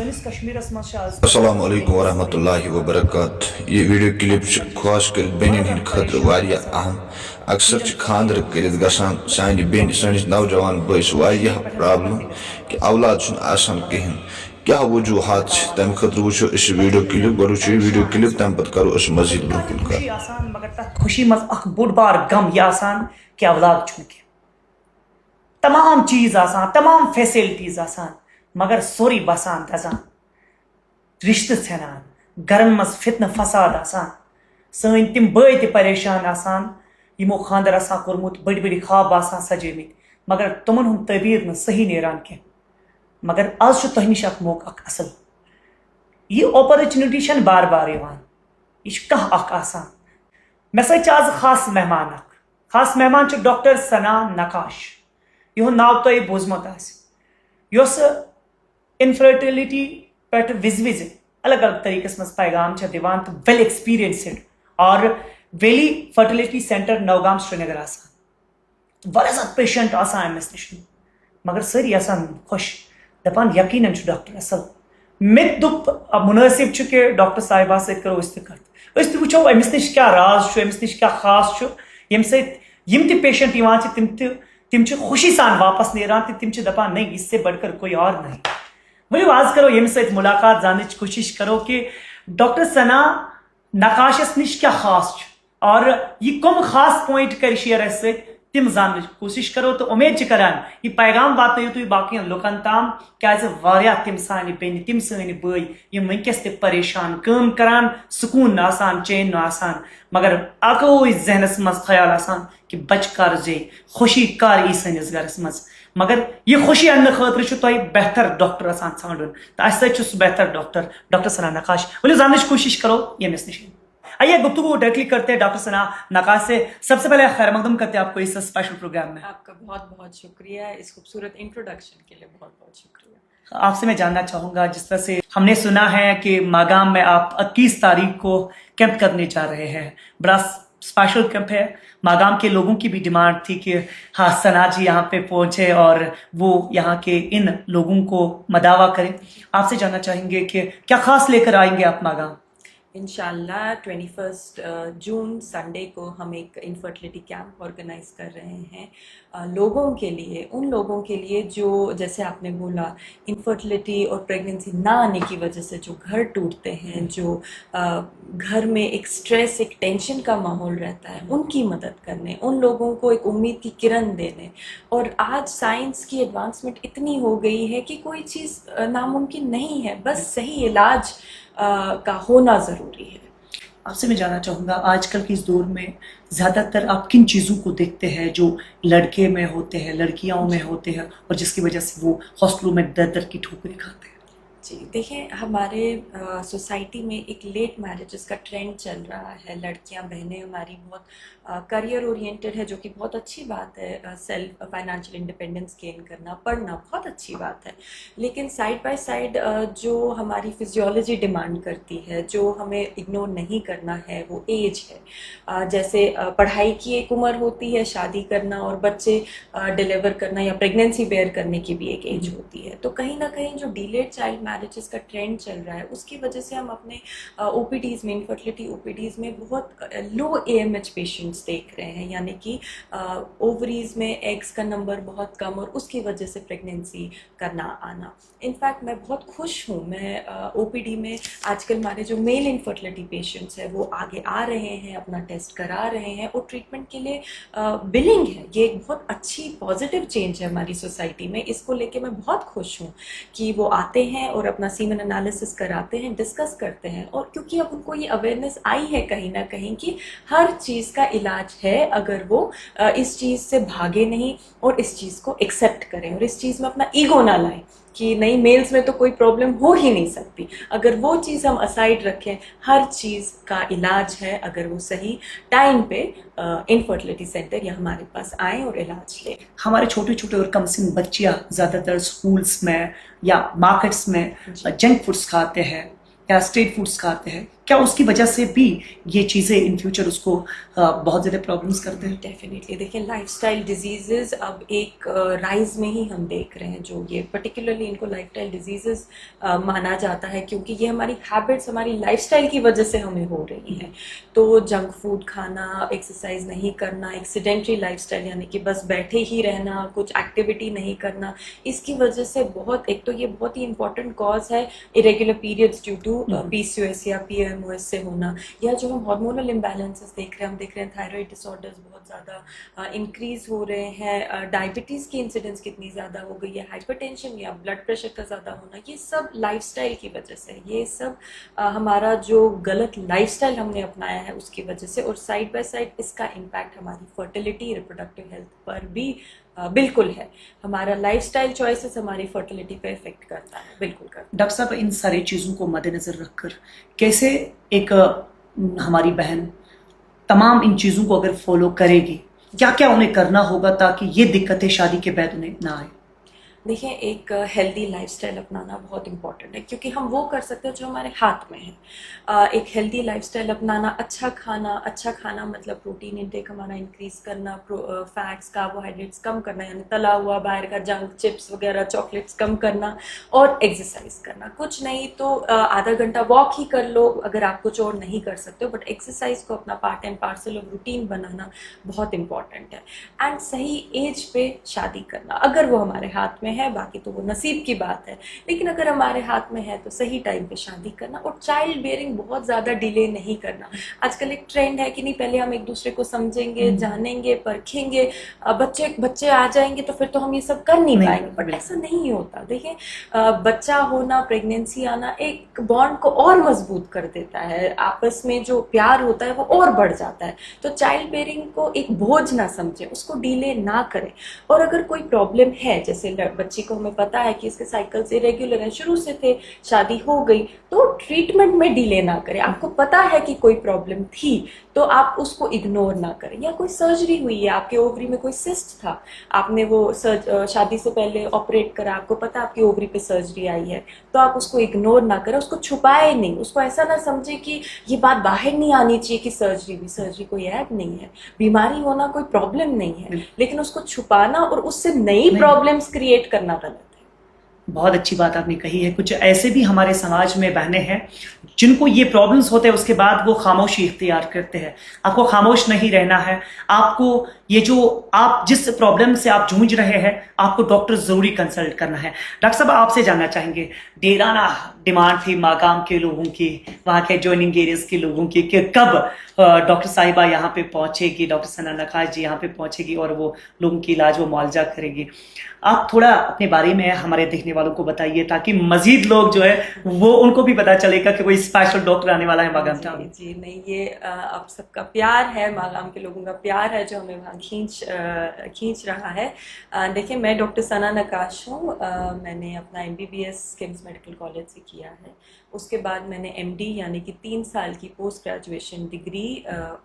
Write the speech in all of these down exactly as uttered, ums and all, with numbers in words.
سٲنِس کشمیٖرس منٛز چھِ آز السلام علیکم ورحمۃ اللہ وبرکاتہ۔ یہ ویڈیو کلپ چھِ خاص کٔرِتھ بیٚنٮ۪ن ہٕنٛدِ خٲطرٕ واریاہ اہم۔ اکثر چھِ خانٛدر کٔرِتھ گژھان سانہِ بیٚنہِ، سٲنِس نوجوان بٲیِس واریاہ پرابلم کہِ اولاد چھُنہٕ آسان کِہیٖنۍ۔ کیٛاہ وجوہات چھِ؟ تَمہِ خٲطرٕ وٕچھو أسۍ یہِ ویڈیو کلپ۔ گۄڈٕ وٕچھو یہِ ویڈیو کلپ، تَمہِ پتہٕ کرو أسۍ مزید برٛونٛہہ کُن کتھ۔ خوشی آسان، مگر تتھ خوشی منٛز اکھ بوٚڑ بار غم یہِ آسان کہِ اولاد چھُنہٕ کینٛہہ۔ تمام چیٖز آسان، تمام فیسلٹیز آسان، مگر سورُے بسان دزان، رشتہٕ ژھٮ۪نان، گرن منٛز فتنہٕ فساد آسان۔ سٲنۍ تِم بٲے تہِ پریشان آسان، یِمو خانٛدر آسان کوٚرمُت، بٔڑۍ بٔڑۍ خواب آسان سجٲومٕتۍ، مگر تِمن ہُنٛد تعبیٖر نہٕ صحیح نیران کینٛہہ۔ مگر آز چھُ تۄہہِ نِش اکھ موقعہٕ، اکھ اصل۔ یہِ اپرچونٹی چھنہٕ بار بار یِوان، یہِ چھُ کانٛہہ اکھ آسان۔ مےٚ سۭتۍ چھِ آز خاص مہمان اکھ۔ خاص مہمان چھِ ڈاکٹر ثنا نقاش، یِہُنٛد ناو تۄہہِ بوٗزمُت آسہِ، یۄس انفرٹیلٹی پٮ۪ٹھ وِزِ وِزِ الگ الگ طریٖقس منٛز پیغام چھےٚ دِوان تہٕ ویل ایکسپیرینسڈ اور valley fertility centre Nowgam Srinagar آسان۔ واریاہ زیادٕ پیشنٹ آسان أمِس نِش، مگر سٲری آسان خۄش، دَپان یقیٖنن چھُ ڈاکٹر اصل۔ مےٚ تہِ دوٚپ، آ، مُنٲسِب چھُ کہِ ڈاکٹر صاحبہ سۭتۍ کرو أسۍ تہِ کتھ، أسۍ تہِ وٕچھو أمِس نِش کیٛاہ راز چھُ، أمِس نِش کیٛاہ خاص چھُ، ییٚمہِ سۭتۍ یِم تہِ پیشنٹ یِوان چھِ، تِم تہِ، تِم چھِ خوشی سان واپس نیران تہٕ تِم چھِ دَپان، نہیں، اس سے بڑھ کر کوئی اور نہیں۔ ؤلِو، آز کرو ییٚمِس سۭتۍ مُلاقات، زاننٕچ کوٗشِش کرو کہِ ڈاکٹر ثنا نقاشس نِش کیٛاہ خاص چھُ اور یہِ کٕم خاص پوینٹ کرِ شیئر اَسہِ سۭتۍ، تِم زاننٕچ کوٗشِش کرو تہٕ اُمید چھِ کران یہِ پیغام واتنٲیِو تُہۍ باقین لُکن تام، کیازِ واریاہ تِم سانہِ بیٚنہِ، تِم سٲنۍ بٲے، یِم وٕنکیٚس تہِ پریشان، کٲم کران، سکوٗن نہٕ آسان، چین نہٕ آسان، مگر اکوے ذہنس منٛز خیال آسان کہِ بچہِ کر زیٚیہِ، خوشی کر یی سٲنِس گرس منٛز۔ مگر یہِ خوشی اننہٕ خٲطرٕ چھُ تۄہہِ بہتر ڈاکٹر آسان ژھانڈُن، تہٕ اسہِ سۭتۍ چھُ سُہ بہتر ڈاکٹر، ڈاکٹر ثنا نقاش۔ ؤلِو زاننٕچ کوٗشِش کرو ییٚمِس نِش۔ آئیے، گفتگو ڈائریکٹلی کرتے ہیں ڈاکٹر ثنا نقاش سے۔ سب سے پہلے خیر مقدم کرتے ہیں آپ کو اس اسپیشل پروگرام میں۔ آپ کا بہت بہت شکریہ، اس خوبصورت انٹروڈکشن کے لیے بہت بہت شکریہ۔ آپ سے میں جاننا چاہوں گا، جس طرح سے ہم نے سنا ہے کہ ماگام میں آپ اکیس تاریخ کو کیمپ کرنے جا رہے ہیں، بڑا اسپیشل کیمپ ہے۔ ماگام کے لوگوں کی بھی ڈیمانڈ تھی کہ ہاں، ثنا جی یہاں پہ پہنچے اور وہ یہاں کے ان لوگوں کو مداوا کریں۔ آپ سے جاننا چاہیں گے کہ کیا خاص لے کر آئیں گے آپ ماگام؟ انشاءاللہ ٹوئنٹی فرسٹ جون سنڈے کو ہم ایک انفرٹیلٹی کیمپ آرگنائز کر رہے ہیں، آ، لوگوں کے لیے، ان لوگوں کے لیے جو، جیسے آپ نے بولا، انفرٹیلٹی اور پریگننسی نہ آنے کی وجہ سے جو گھر ٹوٹتے ہیں، جو آ، گھر میں ایک اسٹریس، ایک ٹینشن کا ماحول رہتا ہے، ان کی مدد کرنے، ان لوگوں کو ایک امید کی کرن دینے۔ اور آج سائنس کی ایڈوانسمنٹ اتنی ہو گئی ہے کہ کوئی چیز آ، ناممکن نہیں ہے، بس صحیح علاج آ، کا ہونا ضروری ہے۔ آپ سے میں جاننا چاہوں گا، آج کل کے اس دور میں زیادہ تر آپ کن چیزوں کو دیکھتے ہیں جو لڑکے میں ہوتے ہیں، لڑکیوں میں ہوتے ہیں، اور جس کی وجہ سے وہ ہاسپٹلوں میں در در کی ٹھوکریں کھاتے ہیں؟ جی دیکھیں، ہمارے سوسائٹی میں ایک لیٹ میرجز کا ٹرینڈ چل رہا ہے۔ لڑکیاں، بہنیں ہماری بہت کریئر اورینٹڈ ہے، جو کہ بہت اچھی بات ہے۔ سیلف فائنانشل انڈیپینڈنس گین کرنا، پڑھنا، بہت اچھی بات ہے۔ لیکن سائڈ بائی سائڈ جو ہماری فزیولوجی ڈیمانڈ کرتی ہے، جو ہمیں اگنور نہیں کرنا ہے، وہ ایج ہے۔ آ، جیسے آ، پڑھائی کی ایک عمر ہوتی ہے، شادی کرنا اور بچے ڈیلیور کرنا یا پریگننسی بیئر کرنے کی بھی ایک ایج ہوتی ہے۔ تو کہیں نہ کہیں جو ڈیلیڈ چائلڈ میرجز کا ٹرینڈ چل رہا ہے، اس کی وجہ سے ہم اپنے او پی ڈیز میں، انفرٹیلٹی او پی ڈیز میں بہت لو اے ایم ایچ پیشنٹس دیکھ رہے ہیں، یعنی کہ اووریز میں ایگز کا نمبر بہت کم اور اس کی وجہ سے پریگننسی کا نہ آنا۔ انفیکٹ میں بہت خوش ہوں، میں او پی ڈی میں آج کل ہمارے جو میل انفرٹیلٹی پیشنٹس ہیں، وہ آگے آ رہے ہیں، اپنا ٹیسٹ کرا رہے ہیں اور ٹریٹمنٹ کے لیے بلنگ ہے۔ یہ ایک بہت اچھی پازیٹیو چینج ہے ہماری سوسائٹی میں۔ اس کو لے کے میں بہت خوش ہوں کہ وہ آتے ہیں اور اپنا سیمن انالیسس کراتے ہیں، ڈسکس کرتے ہیں، اور کیونکہ اب ان کو یہ اویئرنیس آئی ہے کہیں نہ کہیں کہ ہر چیز کا علاج ہے، اگر وہ آ، اس چیز سے بھاگے نہیں اور اس چیز کو ایکسیپٹ کریں اور اس چیز میں اپنا ایگو نہ لائیں کہ نہیں، میلز میں تو کوئی پرابلم ہو ہی نہیں سکتی۔ اگر وہ چیز ہم اسائڈ رکھیں، ہر چیز کا علاج ہے اگر وہ صحیح ٹائم پہ انفرٹیلٹی سینٹر یا ہمارے پاس آئیں اور علاج لیں۔ ہمارے چھوٹے چھوٹے اور کم سن بچیاں زیادہ تر اسکولس میں یا مارکیٹس میں جنک فوڈس کھاتے ہیں یا اسٹریٹ فوڈس کھاتے ہیں، क्या उसकी वजह से भी ये चीज़ें इन फ्यूचर उसको अ, बहुत ज़्यादा प्रॉब्लम्स करते हैं? डेफिनेटली। देखिए, लाइफस्टाइल डिजीजेस अब एक राइज में ही हम देख रहे हैं, जो ये पर्टिकुलरली इनको लाइफस्टाइल डिजीजेस माना जाता है, क्योंकि ये हमारी हैबिट्स, हमारी लाइफस्टाइल की वजह से हमें हो रही हैं। तो जंक फूड खाना, एक्सरसाइज नहीं करना, एक सिडेंट्री लाइफस्टाइल, यानी कि बस बैठे ही रहना, कुछ एक्टिविटी नहीं करना, इसकी वजह से बहुत, एक तो ये बहुत ही इंपॉर्टेंट कॉज है irregular periods due to PCOS या पीएमओएस से होना, या जो हम हार्मोनल इम्बैलेंसेस देख रहे हैं, हम देख रहे हैं थायराइड डिसऑर्डर्स बहुत ज़्यादा इंक्रीज हो रहे हैं, डायबिटीज़ की इंसिडेंस कितनी ज़्यादा हो गई है, हाइपरटेंशन या ब्लड प्रेशर का ज़्यादा होना, ये सब लाइफस्टाइल की वजह से है। ये सब अ, हमारा जो गलत लाइफस्टाइल हमने अपनाया है, उसकी वजह से। और साइड बाय साइड इसका इम्पैक्ट हमारी फर्टिलिटी, रिप्रोडक्टिव हेल्थ पर भी अ, बिल्कुल है। हमारा लाइफस्टाइल चॉइसेस हमारी फर्टिलिटी पे इफेक्ट करता है, बिल्कुल करता है। डॉक्टर साहब, इन सारी चीज़ों को मद्देनज़र रखकर कैसे एक अ, हमारी बहन तमाम इन चीज़ों को अगर फॉलो करेगी, क्या क्या उन्हें करना होगा ताकि ये दिक्कतें शादी के बाद उन्हें ना आए? देखिए, एक हेल्दी लाइफस्टाइल अपनाना बहुत इंपॉर्टेंट है, क्योंकि हम वो कर सकते हैं जो हमारे हाथ में है। अ, एक हेल्दी लाइफस्टाइल अपनाना, अच्छा खाना, अच्छा खाना मतलब प्रोटीन इंटेक हमारा इंक्रीज करना, फैट्स, कार्बोहाइड्रेट्स कम करना, यानी तला हुआ, बाहर का जंक, चिप्स वगैरह, चॉकलेट्स कम करना, और एक्सरसाइज करना। कुछ नहीं तो अ, आधा घंटा वॉक ही कर लो, अगर आप कुछ और नहीं कर सकते हो, बट एक्सरसाइज को अपना part and parcel of routine बनाना बहुत इंपॉर्टेंट है। एंड सही एज पे शादी करना, अगर वो हमारे हाथ में है, बाकी तो वो नसीब की बात है, लेकिन अगर हमारे हाथ में है तो सही टाइम पे शादी करना। और चाइल्ड बेयरिंग बहुत ज़्यादा डिले नहीं करना। आजकल एक ट्रेंड है कि नहीं, पहले हम एक दूसरे को समझेंगे, हम्म। जानेंगे, परखेंगे, अ, बच्चे बच्चे आ जाएंगे तो फिर तो हम ये सब कर नहीं नहीं, पाएंगे, बट बिल्कुल। ऐसा नहीं होता। देखिए, अ, बच्चा होना, प्रेगनेंसी आना एक बॉन्ड को और मजबूत कर देता है, आपस में जो प्यार होता है वो और बढ़ जाता है। तो चाइल्ड बेयरिंग को एक बोझ ना समझें, उसको डिले ना करें। और अगर कोई प्रॉब्लम है, जैसे ल- बच्ची को हमें पता है कि इसके साइकिल्स इरेगुलर हैं, शुरू से थे, शादी हो गई, तो ट्रीटमेंट में डिले ना करें। आपको पता है कि कोई प्रॉब्लम थी, तो आप उसको इग्नोर ना करें। या कोई सर्जरी हुई है, आपके ओवरी में कोई सिस्ट था, आपने वो सर्ज अ, शादी से पहले ऑपरेट करा, आपको पता आपकी ओवरी पे सर्जरी आई है, तो आप उसको इग्नोर ना करें, उसको छुपाए नहीं, उसको ऐसा ना समझे कि ये बात बाहर नहीं आनी चाहिए कि सर्जरी हुई। सर्जरी कोई ऐब नहीं है, बीमारी होना कोई प्रॉब्लम नहीं है, बिल्कुल। लेकिन उसको छुपाना और उससे नई नहीं। प्रॉब्लम्स क्रिएट करना गलत है। बहुत अच्छी बात आपने कही है। कुछ ऐसे भी हमारे समाज में बहनें हैं जिनको ये प्रॉब्लम्स होते हैं, उसके बाद वो खामोशी इख्तियार करते हैं। आपको खामोश नहीं रहना है। आपको ये जो आप जिस प्रॉब्लम से आप जूझ रहे हैं, आपको डॉक्टर ज़रूरी कंसल्ट करना है। डॉक्टर साहब, आपसे जानना चाहेंगे, ढेराना डिमांड थी मागाम के लोगों की, वहाँ के एडजॉइनिंग एरियाज के लोगों की, कि कब अ, डॉक्टर साहिबा यहाँ पे पहुँचेगी, डॉक्टर सना नकाश जी यहाँ पे पहुँचेगी और वो लोगों की इलाज, वो मुआलजा करेगी। आप थोड़ा अपने बारे में हमारे देखने वालों को बताइए, ताकि मजीद लोग जो है वो उनको भी पता चलेगा कि कोई स्पेशल डॉक्टर आने वाला है मागाम टाउन। जी, जी, नहीं, ये अ, आप सबका प्यार है, मागाम के लोगों का प्यार है जो हमें वहाँ खींच अ, खींच रहा है। अ, देखिए, मैं डॉक्टर सना नकाश हूँ। अ, मैंने अपना एमबीबीएस किम्स मेडिकल कॉलेज से किया है। उसके बाद मैंने एमडी, यानी कि तीन साल की post graduation degree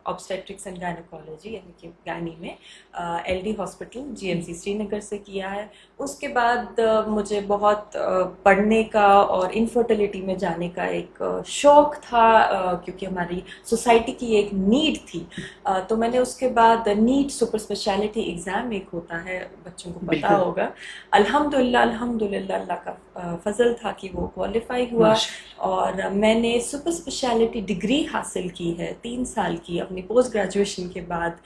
obstetrics and gynaecology, यानी कि गायनी में, एलडी हॉस्पिटल जीएमसी श्रीनगर से किया है। उसके बाद अ, मुझे बहुत अ, पढ़ने का और इनफर्टिलिटी में जाने का एक अ, शौक था, अ, क्योंकि हमारी सोसाइटी की एक नीड थी। अ, तो मैंने उसके बाद नीट सुपर स्पेशलिटी एग्जाम एक होता है, बच्चों को पता बिल्कुल। होगा। अल्हम्दुलिल्लाह, अल्हम्दुलिल्लाह, अल्लाह का अ, फजल था कि वो क्वालिफाई हुआ। माशाल्लाह। और मैंने सुपर स्पेशलिटी डिग्री हासिल की है तीन साल की, अपनी पोस्ट ग्रेजुएशन के बाद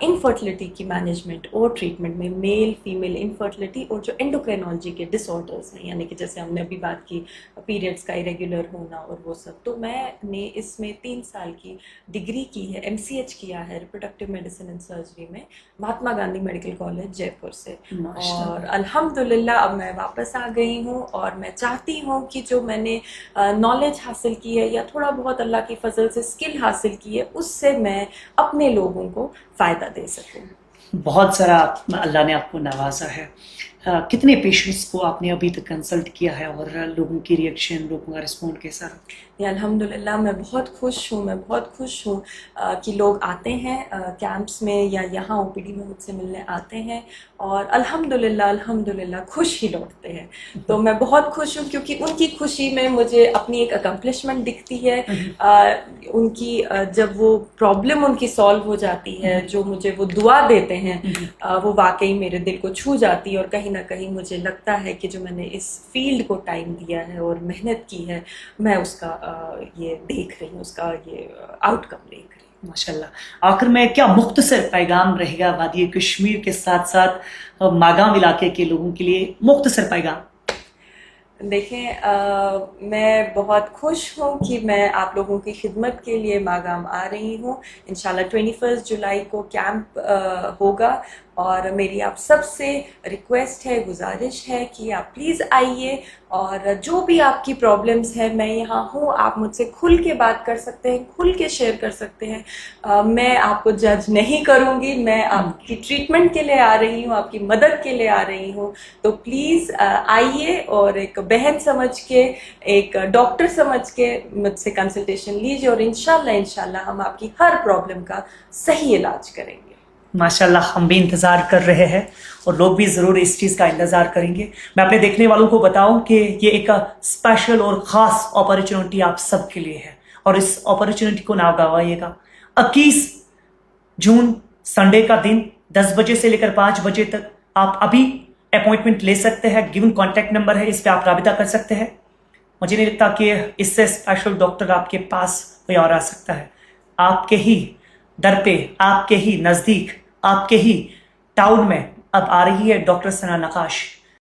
इनफर्टिलिटी की मैनेजमेंट और ट्रीटमेंट में, मेल फीमेल इनफर्टिलिटी और जो एंडोक्राइनोलॉजी के डिसऑर्डर्स हैं, यानी कि जैसे हमने अभी बात की, पीरियड्स का इरेगुलर होना और वो सब। तो मैंने इसमें तीन साल की डिग्री की है, एमसीएच किया है रिप्रोडक्टिव मेडिसिन एंड सर्जरी में, महात्मा गांधी मेडिकल कॉलेज जयपुर से। माशाल्लाह। और अल्हम्दुलिल्लाह, अब मैं वापस आ गई हूँ और मैं चाहती हूँ कि जो मैंने नॉलेज हासिल की है या थोड़ा बहुत अल्लाह के फजल से स्किल हासिल की है, उससे मैं अपने लोगों को फ़ायदा दे सकूँ। बहुत सारा अल्लाह ने आपको नवाजा है। कितने पेशेंट्स को आपने अभी तक कंसल्ट किया है और लोगों की रिएक्शन, लोगों का रिस्पॉन्ड कैसा रहा? या अल्हम्दुलिल्लाह, मैं बहुत खुश हूँ, मैं बहुत खुश हूँ अ, कि लोग आते हैं कैंप्स में या यहाँ ओपीडी में मुझसे मिलने आते हैं, और अल्हम्दुलिल्लाह, अल्हम्दुलिल्लाह खुश ही लौटते हैं। तो मैं बहुत खुश हूँ, क्योंकि उनकी खुशी में मुझे अपनी एक अकम्प्लिशमेंट दिखती है। अ, उनकी अ, जब वो प्रॉब्लम उनकी सॉल्व हो जाती है, जो मुझे वो दुआ देते हैं, अ, वो वाकई मेरे दिल को छू जाती है, और कहीं ना कहीं मुझे लगता है कि जो मैंने इस फील्ड को टाइम दिया है और मेहनत की है, मैं उसका अ, ये देख रही हूँ, उसका ये आउटकम देख रही हूँ। माशाल्लाह। आखिर में क्या मुख्तसर पैगाम रहेगा वादी कश्मीर के साथ साथ अ, मागाम इलाके के लोगों के लिए? मुख्तसर पैगाम। देखें, अ, मैं बहुत खुश हूँ कि मैं आप लोगों की खिदमत के लिए मागाम आ रही हूँ। इंशाल्लाह ट्वेंटी फर्स्ट जुलाई को कैंप अ, होगा, और मेरी आप सबसे रिक्वेस्ट है, गुजारिश है कि आप प्लीज़ आइए, और जो भी आपकी प्रॉब्लम्स है, मैं यहाँ हूँ। आप मुझसे खुल के बात कर सकते हैं, खुल के शेयर कर सकते हैं। अ, मैं आपको जज नहीं करूँगी, मैं आपकी ट्रीटमेंट के लिए आ रही हूँ, आपकी मदद के लिए आ रही हूँ। तो प्लीज़ आइए और एक बहन समझ के, एक डॉक्टर समझ के मुझसे कंसल्टेशन लीजिए, और इंशाल्लाह, इंशाल्लाह हम आपकी हर प्रॉब्लम का सही इलाज करेंगे। माशाल्लाह, हम भी इंतज़ार कर रहे हैं और लोग भी ज़रूर इस चीज़ का इंतज़ार करेंगे। मैं अपने देखने वालों को बताऊं कि ये एक स्पेशल और ख़ास अपॉर्चुनिटी आप सबके लिए है, और इस अपॉर्चुनिटी को ना गंवाइएगा। इक्कीस जून, संडे का दिन, दस बजे से लेकर पाँच बजे तक आप अभी अपॉइंटमेंट ले सकते हैं। गिवन कॉन्टैक्ट नंबर है, इस पर आप राबिता कर सकते हैं। मुझे नहीं लगता कि इससे स्पेशल डॉक्टर आपके पास कोई और आ सकता है। आपके ही दर पे, आपके ही नज़दीक, आपके ही टाउन में अब आ रही है डॉक्टर सना नकाश।